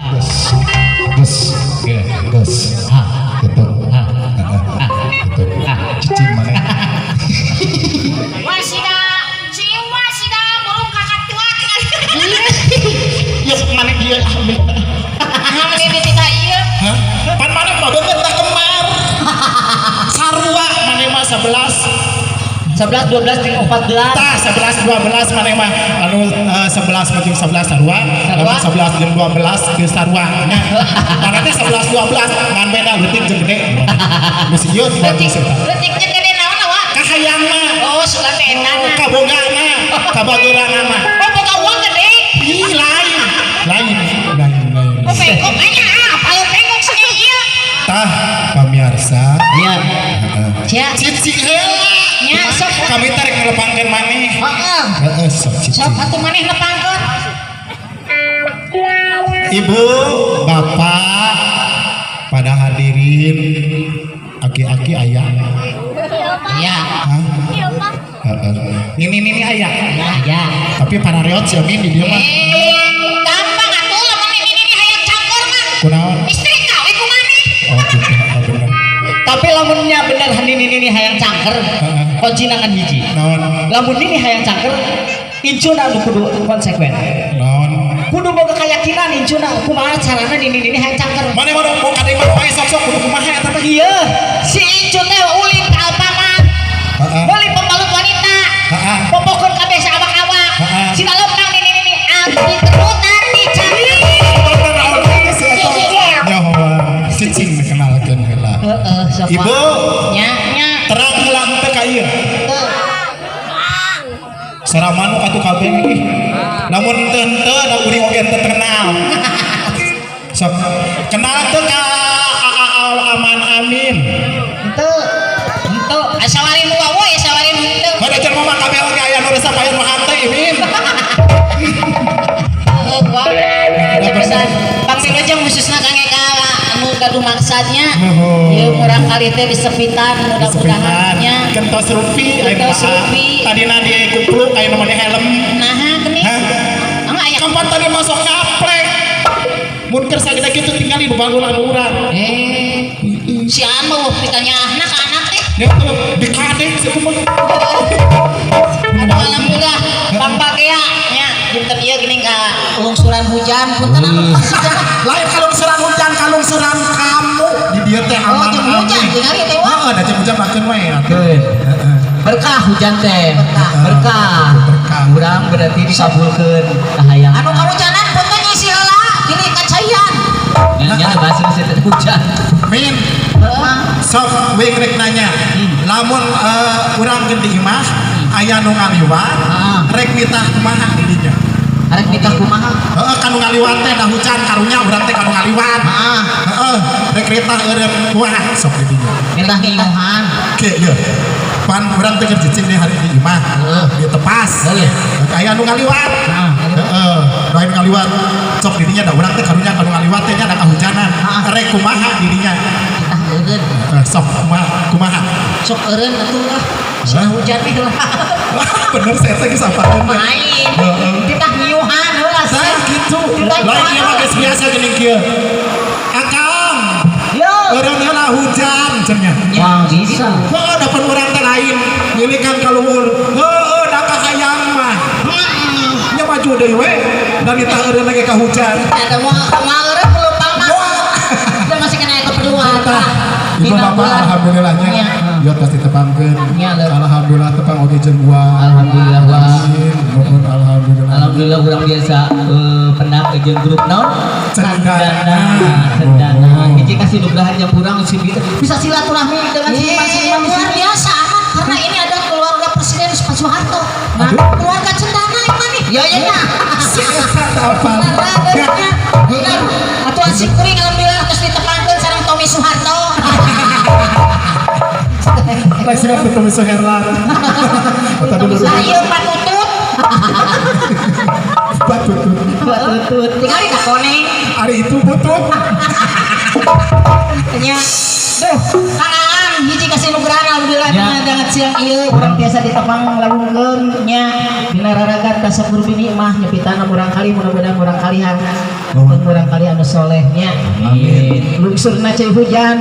Ges, ges, ges, ah, gitu, ah, ah, gitu, ah, cicing mana? Wah siga, si Iwa siga burung kakak tua tinggal. Ya mana dia ambil? Nah, meni di tika ieu. Hah? Pan mana mah bener dah kemar. Sarua mana mah 11. 11, 12, jeung 14. Tah, 11 12 mana mah anu 11 mah jeung 11 sarua, Sarua. lamun 11 jeung 12 geus sarua nya. Mana teh 11 12 ngan beda leutik jeung gede. Geus ieu Leutik, leutik jeung gede naon, wa? Kahayang mah. Oh, sugan teh eta na. Kabogana, kabageuranana. Oh, boga uang gede. Ih, lain. Lain, lain, lain. Oh, bengkok anya, ah, apa bengkok sih ieu? Tah, pamiarsa. Iya. Heeh. Sia. Cicing heula. Nya, sok. Kami tarik ngelepangkeun maneh. Heeh. Heeh, sok cicing. Sok atuh maneh nepangkeun. Ibu, bapak, pada hadirin, aki-aki aya. Iya. Hah? Heeh. Nini-nini aya. Iya. Tapi para reot sih amin di dieu mah. Eh, gampang atuh lamun nini-nini hayang cangkor mah. Kunaon? Istri kawe ku maneh. Oh, gitu. Oh, bener. Tapi lamunnya bener nini nini hayang cangker, Heeh. kuncina ngan hiji. Naon? Lamun nini hayang cangker, incuna nu kudu konsekuen. Naon? Kudu boga keyakinan incuna kumaha carana nini nini hayang cangker. Mana mana mau ka imah wae, sok-sok kudu kumaha eta teh? Iya, si Incun teh ulin ka Alfamart. Heeh. Meuli pembalut wanita. Heeh. Popokeun kabeh saawak-awak. Heeh. Si lempang nini nini abdi kerutan di cangker. Bener oge si eta. Nyaho, cicing kenalkeun heula. Heeh, sok. Ibu, Nya, nya. Terang heula henteu ka ieu? Teu. Sora manuk atuh kabeh ih. Lamun henteu henteu da kuring oge henteu terkenal. Sok kenal teu ka Aman Amin? Henteu. Henteu. Asa wari nu wae, asa wari nu henteu. Pada jelema mah kabeh oge aya nu resep, aya nu hante Imin. Heeh, wah. Pisan. Pangpilojeng khususna kangge ka anu gaduh maksadnya. Nuhun. Ieu murang kali teh disepitan, mudah-mudahan nya. Gentos rupi aya. Gentos rupi. Tadina di kupluk, aya nu helm. Naha geuning? Hah? Emang aya? Kapan tadi masuk kaplek? Mun keur sagede kitu tinggali nu bangun anu urang. Eh, si anu pikanyaahna ka anak teh. Ya tuh dikadek sih mah. Aduh, alhamdulillah Bang Bagea nya dinten ieu geuning ka lungsuran hujan, punten anu Lain kalungsuran hujan, kalungsuran kamu. Di dieu teh Oh, aman. jeung hujan tingali teh, wah. Heeh, da jeung hujan makeun we atuh. Heeh. Berkah hujan teh. Berkah. Berkah. Berkah. Urang berarti dikabulkeun kahayang. Anu kahujanan punten ngisi heula, pilih kacaian. Nya bahasa geus teh hujan. Min, Heeh. sok wing rek nanya. Lamun urang keur di imah aya nu ngaliwat, Ah. rek nitah kumaha di dinya? Arek nitah kumaha? Heeh, kanu ngaliwat teh da hujan karunya urang teh kanu ngaliwat. Heeh. Heeh, rek nitah eureun kumaha sok di dinya? Nitah ngiuhan. Oke, ieu. Pan urang teh keur cicing di hari di imah. Heeh. Di tepas. Heeh. Aya nu ngaliwat. Heeh. Heeh, nu aya nu ngaliwat. Sok di dinya da urang teh karunya kanu ngaliwat teh nya da kahujanan. Heeh. Rek kumaha di dinya? Nitah eureun. Eh, sok kumaha kumaha? Sok eureun atuh lah. Sok Hah? hujan teh lah. Bener saya teh geus apaleun teh. Lain. Heeh. Titah ngiuhan heula Tah sih. gitu. Titah Lain ieu mah ngiuhan. geus biasa geuning kieu. Akang, Yo. eureun heula hujan cenah. Wah, bisa. Heeh, dapat urang teh lain ngilikan ka luhur. Heeh, da kahayang mah. Nya maju deui we. Dan ditah eureun lagi ka hujan. Ada mau mau eureun pelumpang mah. Moal. Kita masih kena keperluan. Tah, Ibu Dina bapak bulan. Alhamdulillahnya Nya. ya pasti tepangkeun. Nya, leuh. Alhamdulillah tepang oge jeung gua. Alhamdulillah, wah. Amin. Nuhun, alhamdulillah. Alhamdulillah urang biasa pendak jeung grup naon? Cendana. Cendana. Oh. Hiji kasih nugrahan yang kurang sih bisa silaturahmi dengan seniman-seniman di Luar sini. Biasa aman karena ini ada keluarga Presiden Pak Soeharto. Aduh. Keluarga Cendana yang mana? Ya ya ya. Si eta teh apa? Benar. Atuh asik kuring alhamdulillah terus ditepangkeun sareng Tommy Soeharto. Lain siap Tommy Soeharto. Kata dulu. Lah ieu Pak Tutut. Pak Tutut. Pak Tutut. Tinggal di koneng. Ari itu butut. Nya. Duh, Kang Aan hiji kasih nugrahan alhamdulillah. Dina danget siang ieu urang tiasa ditepang lawungkeun nya dina raragat tasyakur bi nikmah nyepitana murang kali, mudah-mudahan murang kalihan murang kali anu soleh nya. Amin. Lungsurna cai hujan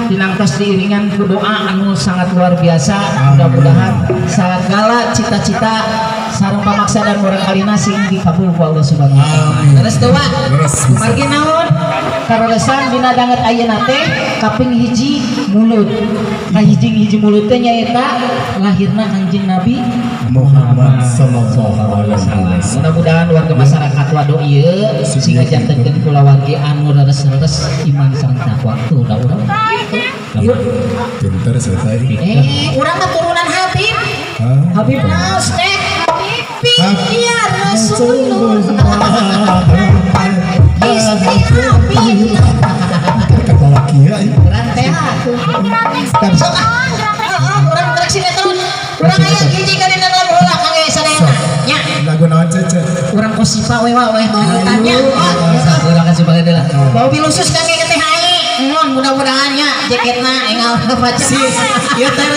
dinangtos diiringan ku doa anu sangat luar biasa. Mudah-mudahan segala cita-cita sareng pamaksadan murang kalina sing dikabul ku Allah Subhanahu wa taala. Amin. Terus doa. Leres bisa. Margi naon? Karolesan dina danget ayeuna teh kaping hiji mulud. Kahiji hiji mulud teh nyaeta lahirna Kanjeng Nabi Muhammad sallallahu alaihi wasallam. Mudah-mudahan warga masyarakat Wado ieu sing ngajantenkeun kulawargi anu leres-leres iman sareng takwa tuh da urang. Yuk. Pinter selesai. Eh, urang mah turunan Habib. Hah? Habib Nas teh. Habib ya Rasulullah. Istri Habib. Kata laki ya. Urang teh atuh. Sok ah. Heeh, urang rek sinetron. Urang aya hiji kali lagu heula kangge sadayana. Nya, Lagu naon, Cece? Urang kosipa we wa we tanya. Urang kasih pakai lah. Mobil khusus kangge ke THI. Nuhun, mudah-mudahan nya jaketna enggal baca. Si, ieu teh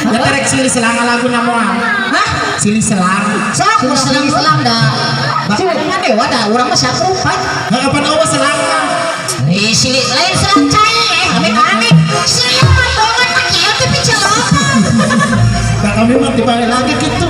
ieu teh rek silih selang lagu na moal. Hah? Silih selang. Sok urang selang-selang da. Urang dewa da, urang mah sakrupan. Heuh, apa eueuh selang mah? Eh, silih lain selang cai eh, ame ame. Sia mah banget mah kieu teh picelokan. Nah, kami mah dibalik lagi gitu.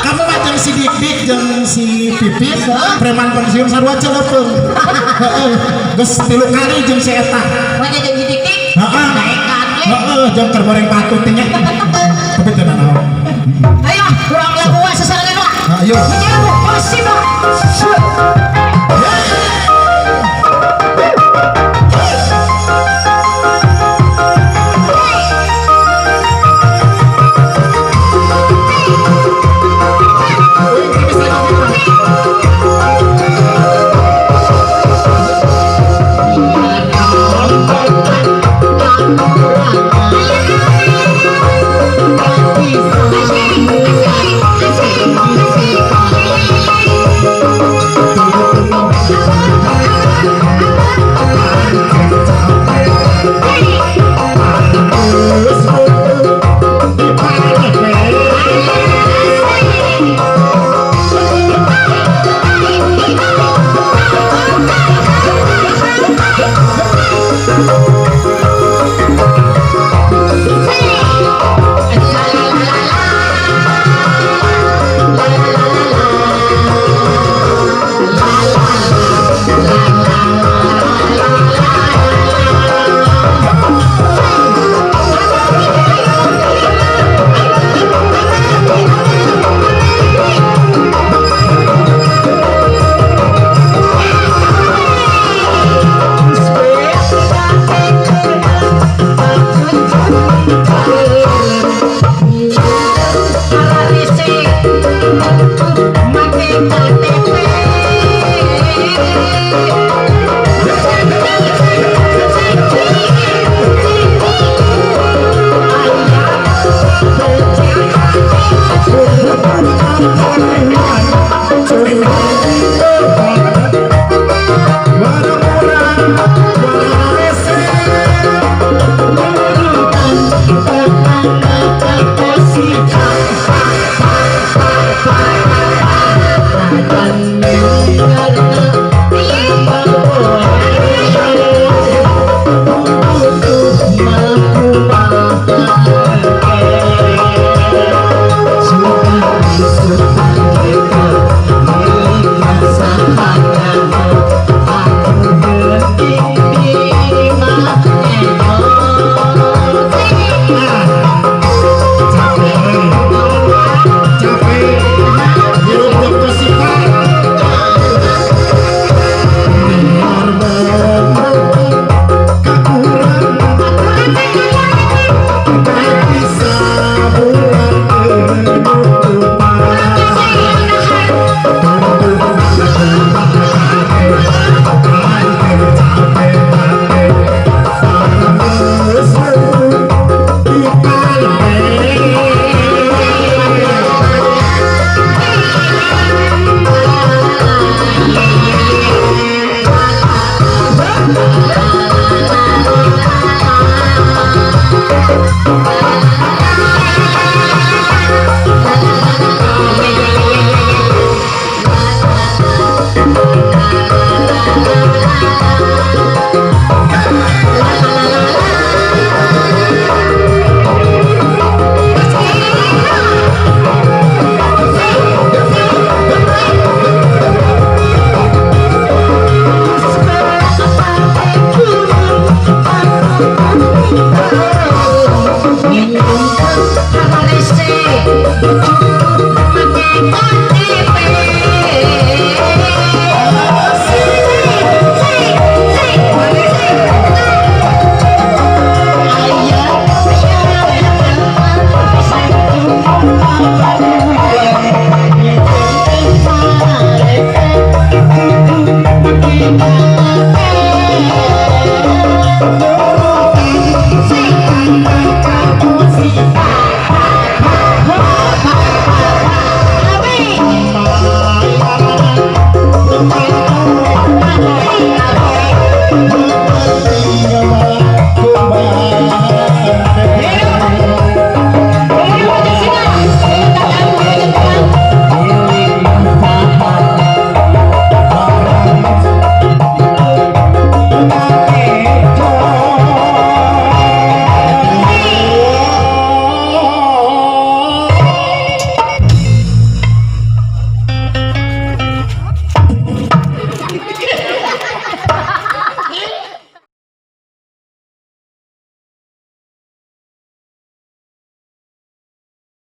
Kamu mah jeung si Dik-dik jeung si Pipit, preman pensiun sarua celepeung. Heeh. Geus tilu kali jeung si eta. Mah jeung si Dik-dik. Heeh. Naekan we. Heeh, jeung keur goreng patut teh nya. Tapi teu nanaon. Ayo, urang lagu wa sasarengan wa. Ayo. Hiji lagu, Kosipa. Ya.